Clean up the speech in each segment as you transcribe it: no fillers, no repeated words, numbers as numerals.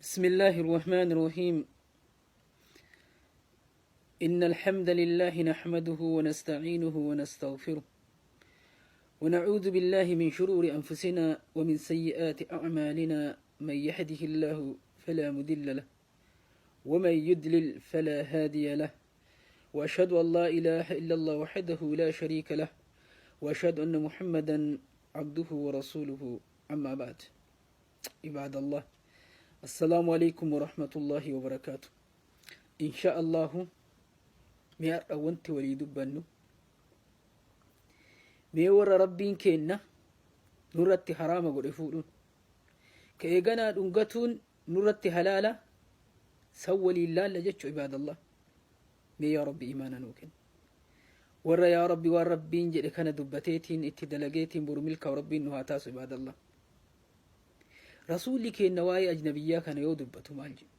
بسم الله الرحمن الرحيم. إن الحمد لله نحمده ونستعينه ونستغفره ونعوذ بالله من شرور أنفسنا ومن سيئات أعمالنا، من يهده الله فلا مضل له ومن يضلل فلا هادي له، وأشهد أن لا إله إلا الله وحده لا شريك له، وأشهد أن محمدا عبده ورسوله. أما بعد، عباد الله، السلام عليكم ورحمة الله وبركاته. إن شاء الله mee har'a wanti walii dubbannu mee warra Rabbiin keenna nurratti haraama godhe fuudhuun ka eeganaa dhungatuun nurratti halaala san waliin laalla jechu. Ibaadallah, mee yaa Rabbi imaana nuu kenna. Warra yaa Rabbi waan Rabbiin jedhe kana dubbateetiin itti dalageetiin boru milkaa'u Rabbiin nu haa taasu. Ibaadallah, Rasuulli keenna waa'ee ajnabiyyaa kana yoo dubbatu maal jedhu?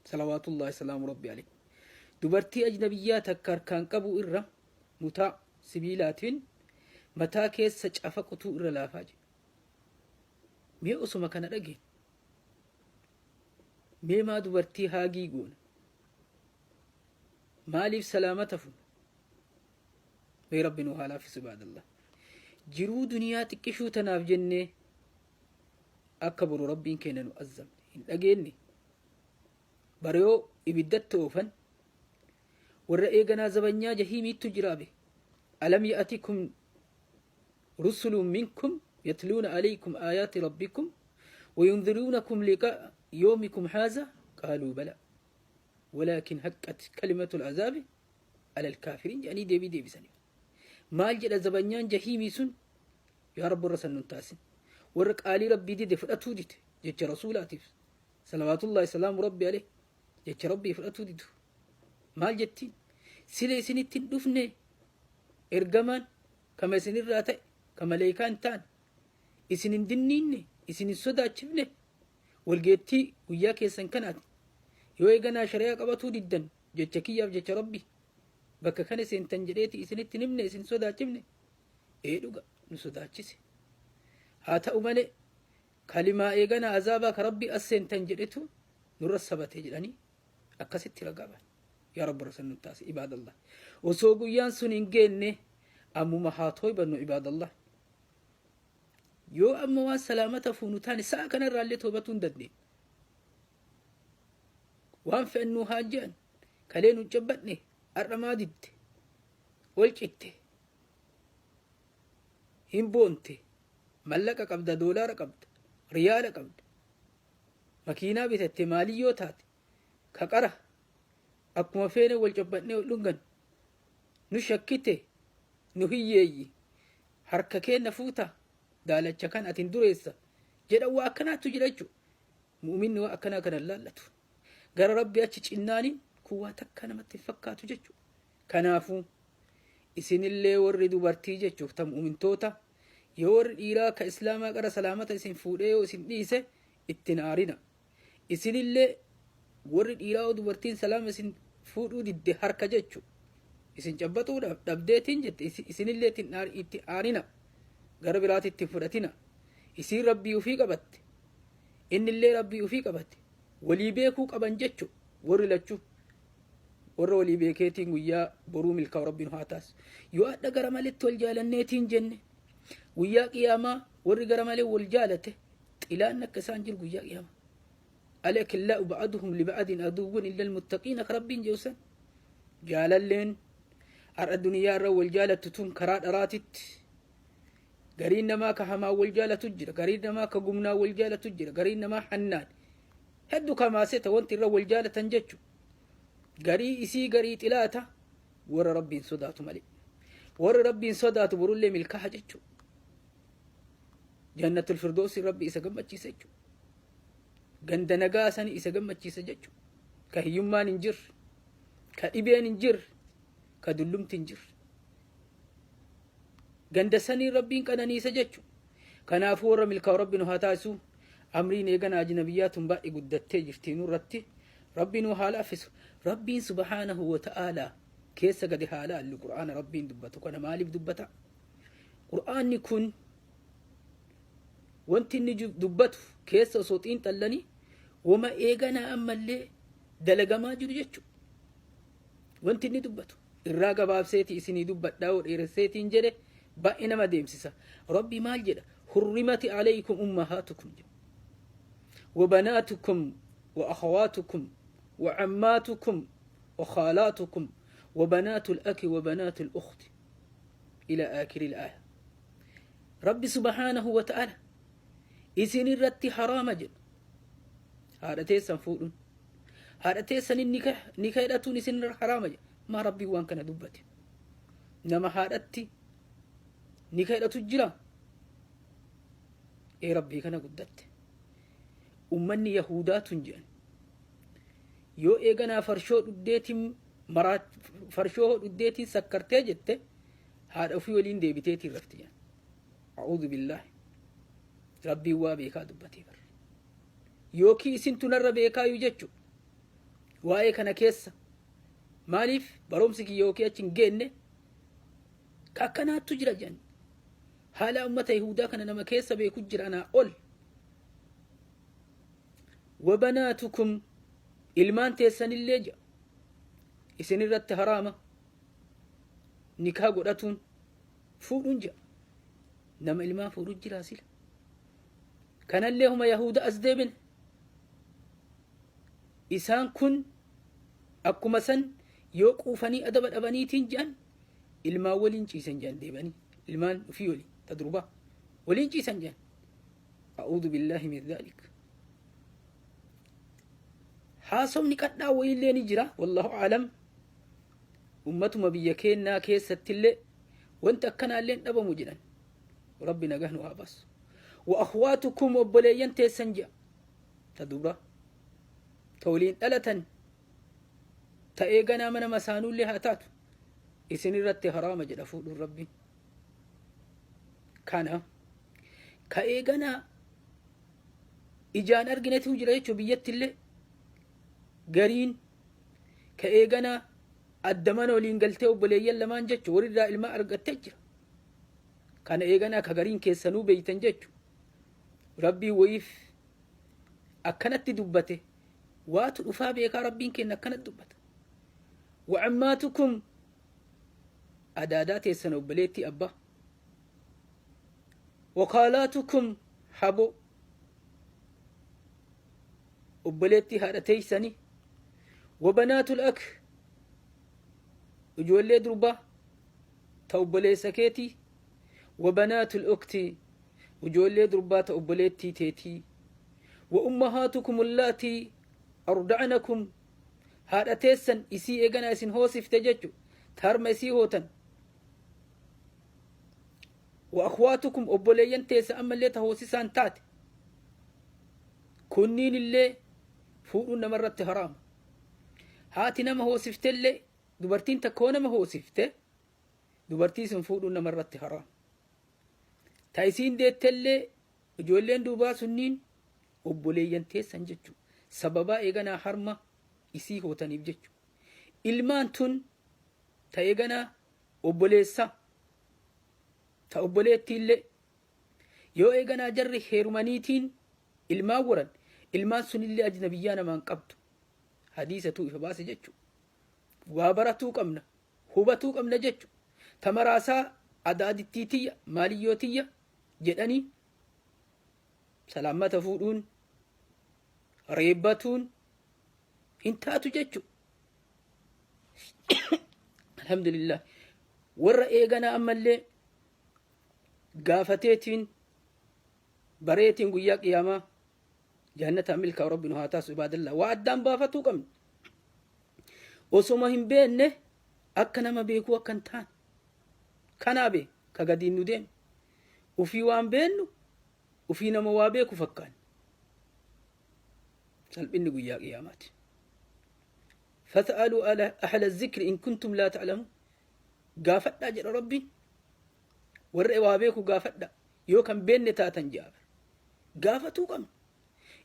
Salawaatullahi salaamu Rabbi alayhi. Dubartii ajnabiyyaa takka harkaan qabu irra mutaa sibiilaatiin mataa keessa cafaqutuu irra laafaa jedhe. Mee osuma kana dhageen mee maa dubartii haagii goona? Maaliif salaamata funa? Mee Rabbi nu haa laaffisu. Ibaadallah, jiruu duniyaa xiqqishuu tanaaf jennee akka boru Rabbiin keenya nu azzamne hin dhageenne. Bareyoo ibiddatti oofan warra eeganaa zabanyaa jahiimiittu jiraabe. ألم يأتكم رسل منكم يتلون عليكم آيات ربكم وينذرونكم لقاء يومكم هذا قالوا بلى ولكن حقت كلمة العذاب على الكافرين jedhanii deebii deebisanii. Maal jedha zabanyaan jahiimii sun? Yaa Rabbi, warra san nun taasin, warra qaalii Rabbii dide, fudhatuu dide, jecha Rasuulaatiif salawaatullahi salaamu Rabbi alayh, jecha Rabbii fudhatuu didu maal jettiin? Sila isinitti hin dhufne ergamaan kama isinirraa ta'e, ka maleekaa hin taane, isin hin dinniinne, isin hin sodaachifne walgeettii guyyaa keessan kanaati? Yoo eeganaa shari'aa qabatuu diddan, jecha kiyyaaf jecha Rabbi bakka kana seentan jedheeti isinitti hin himne, isin sodaachifne? Ee, dhuga nu sodaachise. Haa ta'u malee kalimaa eeganaa azaabaa ka Rabbi as seentan jedhetu nurra sabate jedhanii akkasitti ragaa ba'an. Yaa Rabbi, rasan nun taasi. Ibaadallah, osoo guyyaan sun hin geenne ammuma haa tooybannu. Ibaadallah, yoo amma waan salaamata fuunu taane sa'a kanarraallee toobatuu hin dandeenye. Waan fe'annuu haa je'an, kalee nu cabbadne, har'a maa didde, ol citte, hin boonte, mallaqa qabda, doolaara qabda, riyaala qabda, makiinaa bitatte, maaliyyoo taate, ka qara akkuma feene wal cabbadnee ol dhungan nu shakkite, nu hiyyeeyyi harka keenna fuuta, daalacha kan atin dureessa jedhan. Waa akkanaattu jira jechuudha. Mu'uminni waa akkanaa kana hin laallatu. Gara Rabbi achi cinnaaniin kun waa takka namatti hin fakkaatu jechuudha. Kanaafuu isinillee warri dubartii jechuuf ta mu'umintoota, yoo warri dhiiraa ka islaamaa qara salaamata isin fuudhee yoo isin dhiise ittiin aarina. Isinillee warri dhiiraa yoo dubartiin salaama isin fuudhuu didde, harka jechu isin cabbaxuu dhabdeetiin jette, isinillee itti aarina, gara biraatti ittiin fudhatina. Isiin Rabbii ufii qabatte, innillee Rabbii ufii qabate, walii beekuu qaban jechu. Warri lachuu warra walii beekeetiin guyyaa boruu milkaa'u Rabbiin haa taasisu. Yoo adda gara maletti wal jaalanneetiin jenne, guyyaa qiyaamaa warri gara malee wal jaalate xilaan akka isaan jiru guyyaa qiyaamaa. الأخلاء بعضهم لبعض عدو إلا المتقين akka Rabbiin jedhu san, jaalalleen har'a duniyaa irra wal jaalattu tun karaa dharaatitti gariin namaa ka hamaa wal jaalatu jira, gariin namaa ka gumnaa wal jaalatu jira, gariin namaa hannaan hedduu kamaaseta wanti irra wal jaalatan jechu. Garii isii garii xilaata, warra Rabbiin sodaatu malee. Warri Rabbiin sodaatu borullee milkaaha jechu, Jannatul Firdoosi Rabbi isa gammachiisa jechu, ganda nagaa sani isa gammachiisa jechu, ka hiyyummaan hin jirre, ka dhibeen hin jirre, ka dullumti hin jirre, ganda sanii Rabbiin qananiisa jechu. Kanaafuu warra milkaa'u Rabbi nu haa taasisu. Amriin eegana ajnabiyyaa tun baay'ee guddattee jirti nurratti. Rabbi nu haa laaffisu. Rabbiin subhaanahu wa ta'aalaa keessa gadi haa laallu. Qur'aana Rabbiin dubbatu kana maaliif dubbata? Qur'aanni kun wanti inni dubbatu keessa osoo xiinxallanii Woma eeganaa ammallee dalagamaa jiru jechuudha. Wanti inni dubbatu irraa gabaabseeti isinii dubbadhaa yoo dheeresseetiin jedhe baay'ee nama deemsisa. Rabbi maal jedha? Hurrimati alaykum ummahaatukum jedha. Wabanaatukum wa akhawaatukum wa cammaatukum wa khaalaatukum wa banaatul aki wa banaatul ukhti ila aakiril aaya. Rabbi subhaanahu wa ta'ala isin irratti haraama jedha. Haadha teessan fuudhuun. Haadha teessaniin nika hidhatuun isin irra haraama jedha. Maa Rabbiin waan kana dubbate? Nama haadhatti nika hidhatu jira? Ee Rabbii kana guddatte. Ummanni Yahudaa tun jedhan. Yoo eeganaa farshoo dhugdeetiin maraa farshoo dhugdeetiin sakkartee jette haadha ofii waliin deebiteetiin rafti jedhan. A'uudhu billaahi. Rabbiin waa beekaa dubbatee bara. Yookiin isintu narra beekaayu jechu. Waa'ee kana keessa maaliif barumsi kiyya yookiin achi hin geenne ka akkanaattu jira jedhan. Haala ummata Yihudaa kana nama keessa beeku jira anaa ol. Wabanaatukum ilmaan teessanillee jedha. Isin irratti haraama nikaa godhatuun fuudhuun jedha. Nama ilmaan fuudhu jira sila. Kanallee huma Yahuda as deebine. Isaan kun akkuma san yoo quufanii adaba dhabaniitiin jedhan ilmaan waliin ciisan jedhan deebanii ilmaan ofii waliin ta durbaa waliin ciisan jedhan. A'uudhu billaahi min dhaalik. Haasofni qadhaa wayiillee ni jira wallahu aalam. Ummatuma biyya keennaa keessattillee wanti akkanaallee hin dhabamu jedhan. Rabbi nagaa nu haa baasu. Wa akhwaatukum obboleeyyan teessan je'a. Ta dubra. Ta waliin dhalatan. Ta eeganaa mana masaanuullee haa taatu. Isin irratti haraama jedha fuudhuun Rabbiin. Kana ka eeganaa ijaan arginetu jira jechuun biyyattillee gariin ka eeganaa adda mana waliin galtee obboleeyyan lamaan jechuun walirraa ilmaa argattee jira. Kana eeganaa ka gariin keessanuu beeytan jechu. Rabbiin wayiif akkanatti dubbate waatu dhufaa beekaa Rabbiin keenya akkanatti dubbata. Wa'ammaatukum adaadaa teessan obboleettii abbaa. Wakaalaatukum haboo obboleettii haadha teeysanii. Wabanaatul ak ijoollee durbaa ta obboleessa keetii wa banaatul ukti ijoollee durbaa ta obboleettii teetii wa ummahaatukum allaatii arda'anakum haadha teessan isii eeganaa isin hoosifte jechu ta harma isii hootan wa akhwaatukum obboleeyyan teessa ammallee ta hoosisaan taate kunniin illee fuudhuun namarratti haraama haati nama hoosiftellee Dubartiin takka yoo nama hoosifte dubartii sun fuudhuun namarratti haraam. Ta isiin deettellee ijoolleen duubaa sunniin obboleeyyan teessan jechuudha. Sababaa eeganaa harma isii hootaniif jechuudha. Ilmaan tun ta eeganaa obboleessaa ta obboleettiillee yoo eeganaa jarri heerumaniitiin ilmaan woran ilmaan sunillee ajnabiyyaa namaan qabdu. Hadiisatu ifa baase jechuudha. Waa baratuu qabna, hubatuu qabna jechu. Ta maraasaa adaadittii tiyya, maaliyyoo tiyya jedhanii salaammata fuudhuun, reebbatuun hin taatu jechu. Alhamdulillah. Warra eeganaa ammallee gaafateetiin bareetiin guyyaa qiyaamaa Jaannataa milkaa'u Rabbi nu haa taasisu ibaadallah. Waa addaan baafatuu qabna. Osoma hin beekne akka nama beekuu akka hin taane. Kanaa bee ka gadiin nu deemu. Ufii waan beennu ufii nama waa beeku fakkaanne. Salphinni guyyaa qiyaamaati. Fas'aluu ahla zikri in kuntum laa ta'lamuun. Gaafadhaa jedha Rabbiin. Warra waa beeku gaafadhaa. Yoo kan beenne taatan jedha. Gaafatuu qabna.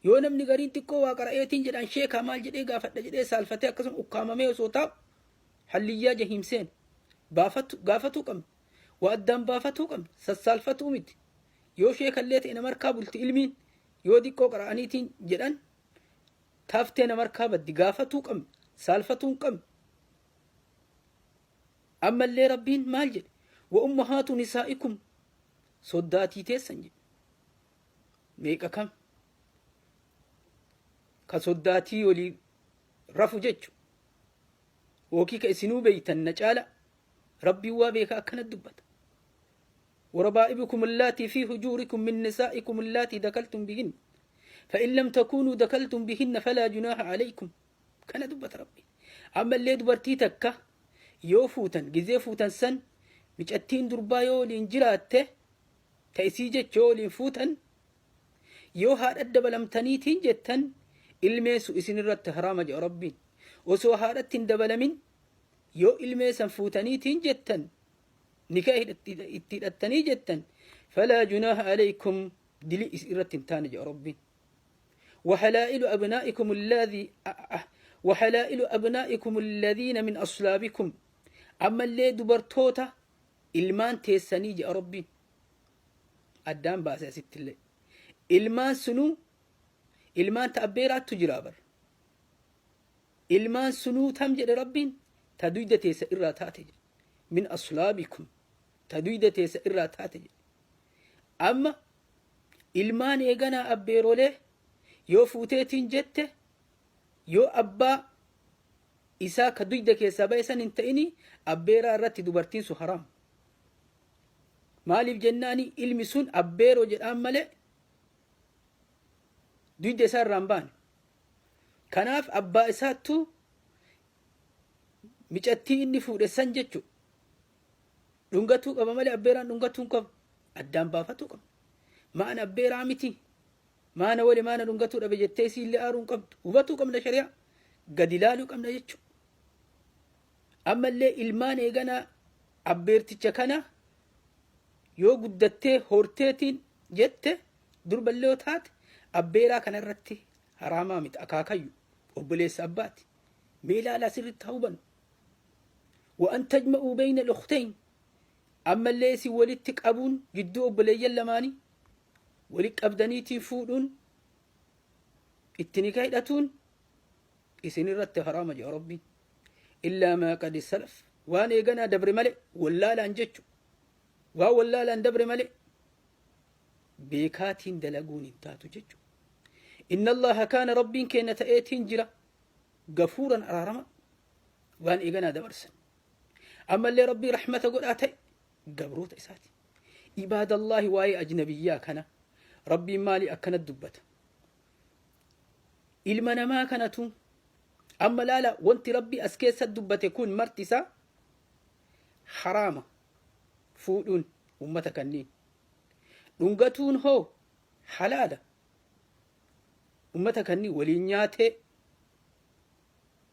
Yoo namni gariin xiqqoo waa qara'eetiin jedhaan sheekaa maal jedhee gaafadha jedhee saalfatee akkasuma ukkaamamee osoo taa'u halliyyaa jahiim seena. Baafatu, gaafatuu qabna. Waa addaan baafatuu qabna. Sassaalfatuu miti. Yoo sheekallee ta'e nama harkaa bulti ilmiin yoo xiqqoo qara'aniitiin jedhan Taaftee nama harkaa baddi gaafatuu qabna. Saalfatuu hin qabnu. Ammallee Rabbiin maal jedhe? Wa ummahaatu nisaa'ikum soddaatii teessan jedhe. Meeqa kam? Ka soddaatii walii rafu jechu. Wookii ka isinuu beeytan na caala Rabbiin waa beeka akkana dubbata. وربائبكم اللاتي في هجوركم من نسائكم اللاتي دخلتم بهن فإن لم تكونوا دخلتم بهن فلا جناح عليكم kana dubbata Rabbi. Ammallee dubartii takka yoo fuutan gizee fuutan san micattiin durbaa yoo waliin jiraatte ta isii jecha yoo waliin fuutan yoo haadha dabalamtaniitiin jettan ilmeen sun isin irratti haraama jedha Rabbiin. Osoo haadhatti hin dabalamin yoo ilmee san fuutaniitiin jettan nikaa itti hidhattanii jettan falaa junaaha alaykum dili isin irratti hin taane jedha Rabbiin. وحلائل أبنائكم الذي وحلائل أبنائكم الذين من أصلابكم أما اللي دبرتوتا ilmaan teessanii jedha Rabbiin addaan baase asitti illee ilmaan sunuu ilmaan ta abbeeraattu jira bar ilmaan sunuu tam jedhe Rabbiin ta duyda teessa irraa taate jedhe min aslaabikum ta duyda teessa irraa taate jedhe amma Ilmaan eeganaa abbeerolee yoo fuuteetiin jette yoo abbaa isaa ka duyda keessaa ba'e san hin ta'ini abbeeraa irratti dubartiin sun haraam. Maaliif jennaani ilmi sun abbeeroo jedhaan malee duyda isaa irraa hin baane. Kanaaf abbaa isaattu micattii inni fuudhe san jechu dhungatuu qaba malee abbeeraan dhungatuu hin qabu. Addaan baafatuu qaba. Maana abbeeraa miti. Maana wali maana dhungatuu dhabe jettee isiillee aaruu hin qabdu. Hubatuu qabna shari'aa. Gadi ilaaluu qabna jechuudha. Ammallee ilmaan eeganaa abbeerticha kana yoo guddattee horteetiin jette durballee yoo taate abbeeraa kana irratti haraamaa miti akaakayyu obboleessa abbaati. Mee ilaalaa sirriitti haa hubannu. Wa'an tajma'uu bayna al-ukhtayn ammallee isin walitti qabuun jidduu obboleeyyan lamaanii wali qabdaniitiin fuudhuun itti nikaa hidhatuun isin irratti haraama jedha Rabbiin. Illaa maa qad salaf waan eeganaa dabre malee wallaalaan jechu waan wallaalaan dabre malee beekaatiin dalaguun hin taatu jechu. Inna Allaha kaana Rabbiin keenya ta'eetiin jira gafuuran araarama waan eeganaa dabarsan. Ammallee Rabbii rahmata godhaa ta'e gabroota isaati. Ibaadallaahi waa'ee ajnabiyyaa kana Rabbiin maali akkana dubbata. Ilma namaa kanatu amma laala wanti Rabbi as keessa dubbate kun marti isaa haraama fuudhuun ummata kanniin. Dhungatuun hoo halaala. Ummata kanniin waliin nyaatee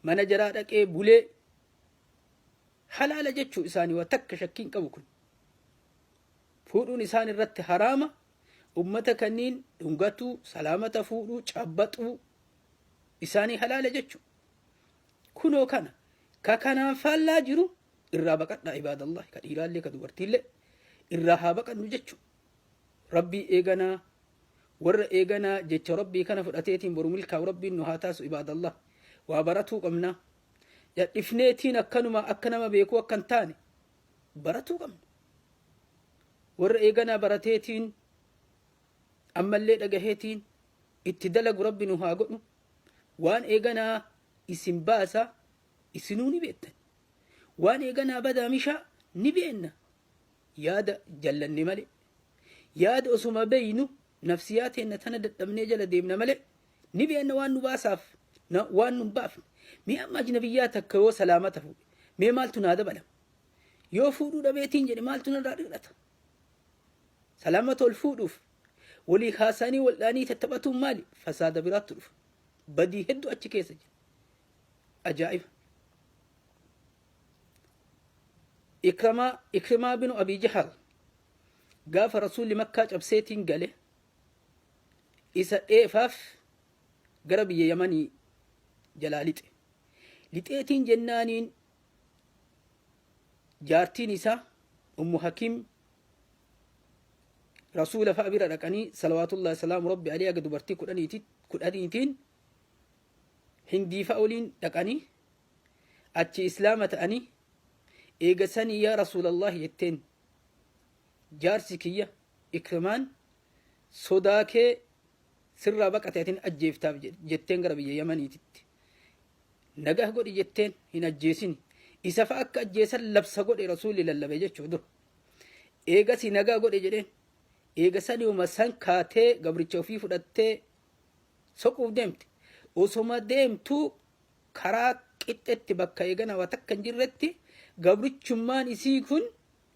mana jaraa dhaqee bulee halaala jechuu isaanii waa takka shakkii hin qabu kun. Fuudhuun isaan irratti haraama ummata kanniin dhungatuu, salaamata fuudhuu, cabbaxuu isaanii halaala jechuu. Kunoo kana ka kanaan faallaa jiru irraa baqadhaa ibaadallah ka dhiiraallee ka dubartiillee irraa haa baqannu jechuu. Rabbii eeganaa warra eeganaa jecha Rabbii kana fudhateetiin boru milkaa'u Rabbiin nu haa taasu ibaadallah. Waa baratuu qabna. Dhadhifneetiin akkanuma akka nama beekuu akka hin taane baratuu qabna. Warra eeganaa barateetiin ammallee dhagaheetiin itti dalagu Rabbi nu haa godhu. Waan eeganaa isin baasa isinuu ni beektan. Waan eeganaa badaa mishaa ni beenna. Yaada jallanne malee. Yaada osuma beeynu nafsiyaa teenna tana dadhabnee jala deemna malee ni beenna waan nu baasaaf waan nu hin baafne. Mee amma ajnabiyyaa takka yoo salaamata fuudhe mee maaltu naa dabalama? Yoo fuudhuu dhabeetiin jedhe maaltu narraa dhiqata? Salaamata ol fuudhuuf walii haasanii wal dhaanii tattaphatuun maali? Fasaada biraattu dhufa. Badii hedduu achi keessa jira. Ajaa'iba. Ikramaa Ikrimaa binu Abii Jahal gaafa rasuulli makkaa cabseetiin gale isa dheefaaf gara biyya Yamanii jalaa lixe. Lixeetiin jennaaniin jaartiin isaa Ummu Hakiim rasuula fa'a bira dhaqanii salawaatullahi salaamu rabbi alayhi aga dubartii kudhaniitiin Hindii fa'a waliin dhaqanii achi islaama ta'anii eega sanii yaa Rasuulallahi jetteen jaarsi kiyya Ikrimaan sodaa kee sirraa baqate atin ajjeeftaaf jetteen gara biyya Yamaniititti. Nagah godhi jetteen hin ajjeesini. Isa fa'a akka ajjeesan labsa godhe Rasuulli lallabe jechuu dura. Eegasi nagaa godhe jedheen. Eega saniuma san kaatee gabricha ofii fudhattee soquuf deemte. Osoma deemtuu karaa qixxetti bakka eegana waa takka hin jirretti gabrichummaan isii kun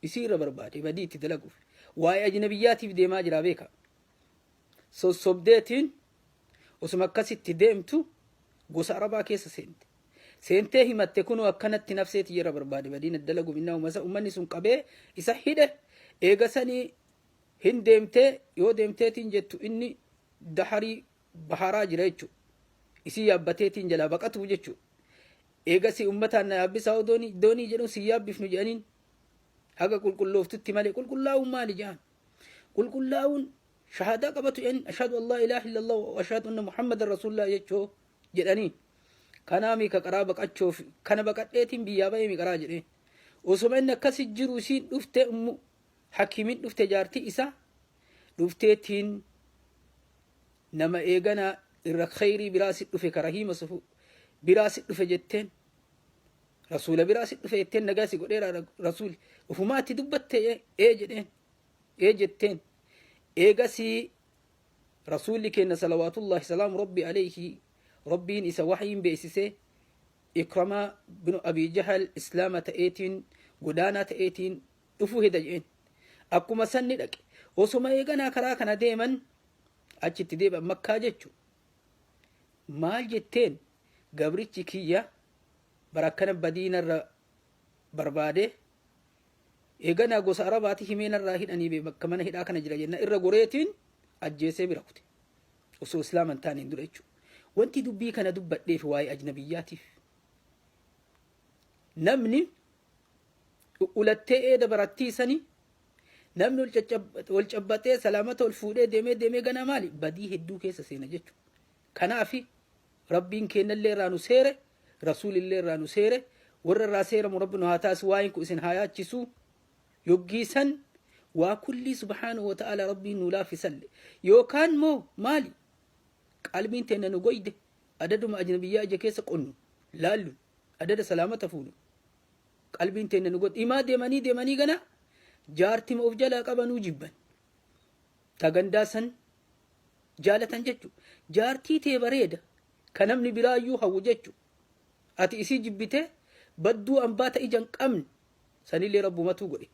isii irra barbaade badii itti dalaguuf. Waa'ee ajnabiyyaatiif deemaa jira beeka. Sossobdeetiin osuma akkasitti deemtu gosa Arabaa keessa seente. Seentee himatte kunoo akkanatti nafsee tiyya irra barbaade badii na dalaguuf innaa ummanni sun qabee isa hidhe eega sanii hin deemtee yoo deemteetiin jettu inni daharii baharaa jira jechuudha. Isii yaabbateetiin jalaa baqatuuf jechuudha. Eegasii ummataan na yaabbisaa doonii doonii jedhuun si yaabbifnu jedhaniin haga qulqullooftutti malee qulqullaa'uun maali jedhan. Qulqullaa'uun shahaadaa qabatu jedhaniin ashhadu an laa ilaaha illallah wa ashhadu anna muhammadan rasuulullah jechuu jedhaniin. Kanaami ka qaraa baqachuuf kana baqadheetiin biyyaa ba'ee mi qaraa jedheen. Osoma inni akkasi jiru isiin dhufte ummu hakiimiin dhufte jaartii isaa dhufteetiin nama eegana irra kheyrii biraa si dhufe ka rahiima sufu biraa si dhufe jetteen rasuula biraa si dhufe jetteen nagaa si godheera rasuuli ufumaatti dubbatte ee jedheen ee jetteen eegasii rasuulli keenna salawaatullahi salaamu rabbi alayhi rabbiin isa waxyiin beeksisee Ikramaa binu Abii Jahal islaama ta'eetiin godaanaa ta'eetiin dhufuu heda jedheen. Akkuma san ni dhaqe. Osoma eeganaa karaa kana deeman achitti deebi'an Makkaa jechu. Maal jetteen gabrichi kiyya bara akkana badii narra barbaade eeganaa gosa Arabaati himee narraa hidhanii bee bakka mana hidhaa kana jira jenna irra goreetiin ajjeesee bira kute. Osoo islaama hin taaneen dura jechuudha. Wanti dubbii kana dubbadheef waa'ee ajnabiyyaatiif. Namni ulattee eeda barattii sani namni wal cabbaxee salaamata ol fuudhee deemee deemee ganaa maali badii hedduu keessa seena jechuudha. Kanaafi rabbiin keenyallee irraa nu seere rasuulillee irraa nu seere warra irraa seeramu rabbi nu haa taasisu waa'een kun isin haa yaachisu yoggii san waa kullii subhaanahu wa ta'ala rabbiin nu laaffisalle yookaan moo maali qalbiin teenna nu goyde adaduma ajnabiyyaa ija keessa qonnu laallu adada salaamata fuunu qalbiin teenna nu godhe imaa deemanii deemanii gana jaartima of jalaa qabanuu jibban ta gandaa san jaalatan jechu jaartii tee bareeda ka namni biraayyuu hawwu jechu ati isii jibbitee badduu ambaa ta ija hin qabne sanillee rabbumatuu godhe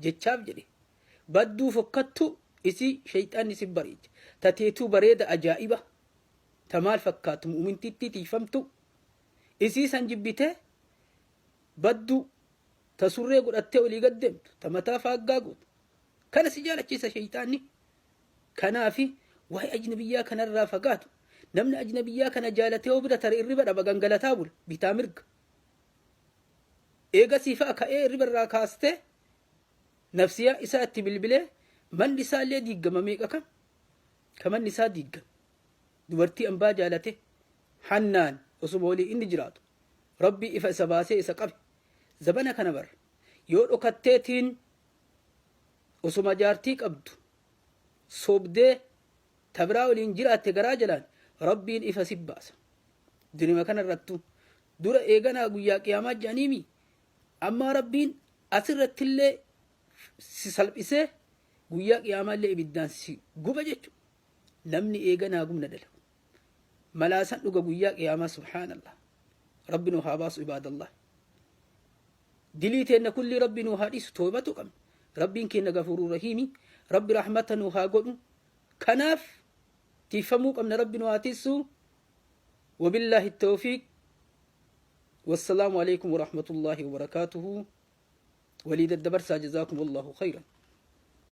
jechaaf jedhe badduu fokkattu isii sheyxaanni si bareecha ta teetuu bareeda ajaa'iba ta maal fakkaatu mu'mintittii tiifamtu isii san jibbitee badduu ta surree godhattee olii gad deemtu ta mataa faaggaa gootu kana si jaalachiisa sheyxaanni kanaafi waa'ee ajnabiyyaa kanarraa fagaatu namni ajnabiyyaa kana jaalatee yoo bira tare irriba dhaba gangalataa bula bitaa mirga eegasii fa'a ka'ee irriba irraa kaastee nafsiyaa isaa itti bilbilee manni isaa illee diiggama meeqa kam ka manni isaa diiggame dubartii ambaa jaalate hannaan osuma walii inni jiraatu rabbii ifa isa baasee isa qabe zabana kana bar yoo dhokatteetiin osuma jaartii qabdu sobdee ta biraa waliin jiraatte garaa jalaan rabbiin ifa si baasa dunima kana irrattu dura eeganaa guyyaa qiyaamaa jedhaniimi ammaa rabbiin asirrattillee si salphisee guyyaa qiyaamaallee ibiddaan si guba jechuudha namni eeganaa gumna dalagu malaasan dhuga guyyaa qiyaamaa subhaanallah rabbi nu haa baasu ibaadallah dilii teenna kullii rabbi nu haa dhiisu toobatu qabna rabbiin keenna gafuuruu rahiimi rabbi rahmata nu haa godhu kanaaf tiiffamuu qabna rabbi nu haa tiissu wabillaahi tawfiiq wassalaamu alaikum warahmatullaahi wabarakaatuhu walii daddabarsaa jazaakum allahu khayran.